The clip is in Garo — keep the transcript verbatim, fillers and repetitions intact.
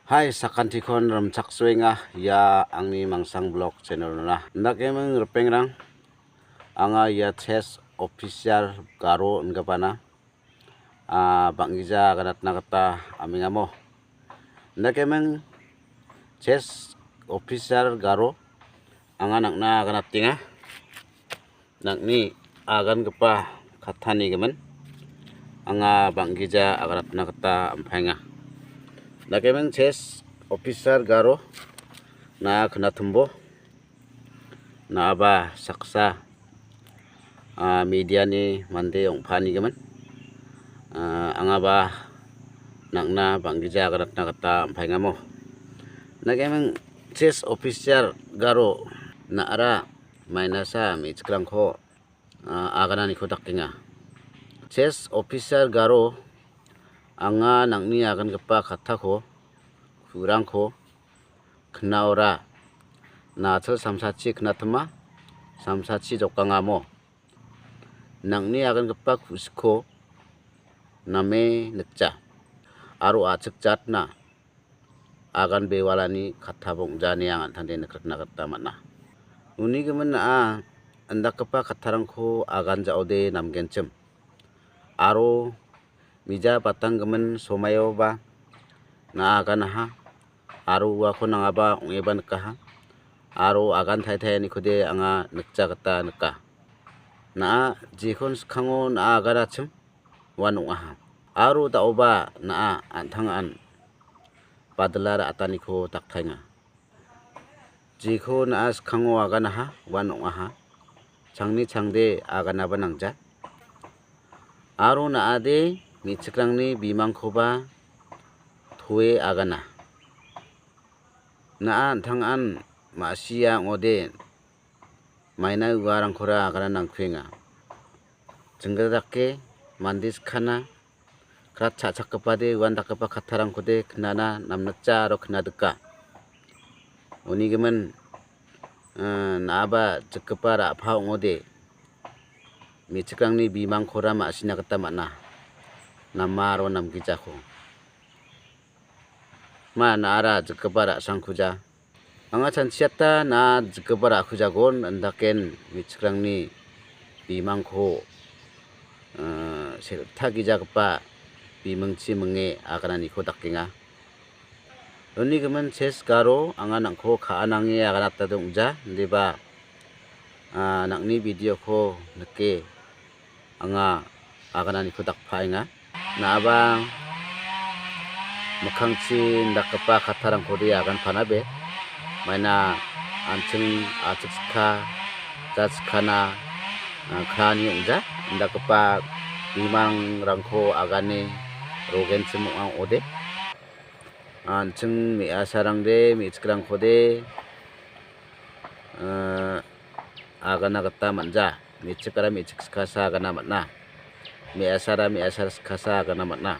Hai, sakantikon rimchaksoenga ia angni Mangsang Blog channel-ona. Indakeming ripengrang, anga ia chess officer Garo ingipana, ah, bang·gija aganatna gita amengamo. Indakeming chess officer Garo anga nang·na aganatenga. Nang·ni agangipa kattani gimin anga bang·gija aganatna gita am·paenga. Indakeming chess officer Garo, na·a knatimbo, na·aba saksa, ah, mediani mande ong·pani gimin, ah, angaba nang·na bang·gija aganatna gita am·paengamo. Indakeming chess officer Garo, na·ara mainasa me·chikrangko, ah, agananiko dakenga. Chess officer Garo, anga nang·ni agangipa kattako, ku·rangko knaora, na·atil samsachi knatima, samsachi jokangamo. Nang·ni agangipa ku·sikko name nikja, aro a·chik jatna agan bewalani kattaba ong·ja ine anga an·tangde nikritna gita man·a. Uni gimin na·a indakgipa kattarangko agan ja·ode namgenchim. Aro mija batanggimin somaioba na·a aganaha, aro uako nangaba ong·eba nikaha, aro agan taitaianikode anga nikja gita nika. Na·a jekon skango na·a aganachim, uan ong·aha. Aro da·oba na·a an·tang an badila ra·ataniko daktaenga. Jeko na·a skango aganaha, uan ong·aha. Changni changde aganaba nangja. Aro na·ade me·chikrangni bimangkoba toe agana. Na·a an·tang an ma·sia ong·ode maina uarangkora agana nangkuenga. Jinggil dake mande skana, krat cha·chakgipade uan dakgipa kattarangkode knana namnikja aro knadika. Uni gimin, eh, na·aba jikgipa ra·pa ong·ode, me·chikrangni bimangkora ma·sina gita man·a, nama aro namgijako. Ma na·ara jikgipa ra·sangkuja. Anga chanchiata na jikgipa ra·kujagon, indaken me·chikrangni bimangko, eh, seltagijagipa bimingchi minge agananiko dakenga. Uni gimin chess Garo, anga nang·ko ka·a nange aganatade ong·ja, indiba, ah, nang·ni video-ko nike anga agananiko dakpaenga. Na·aba mikkangchi indakgipa kattarangkode agan panabe. Maina an·ching a·chik chikka, ja chikkana, ah, ka·ani ong·ja. Indakgipa bimangrangko agane rogenchim ong·a ong·ode. An·ching me·asarangde, me·chikrangkode, eh, agana gita man·ja. Me·chikara me·chik skasa agana man·a. Me·asara me·asara skasa agana man·a.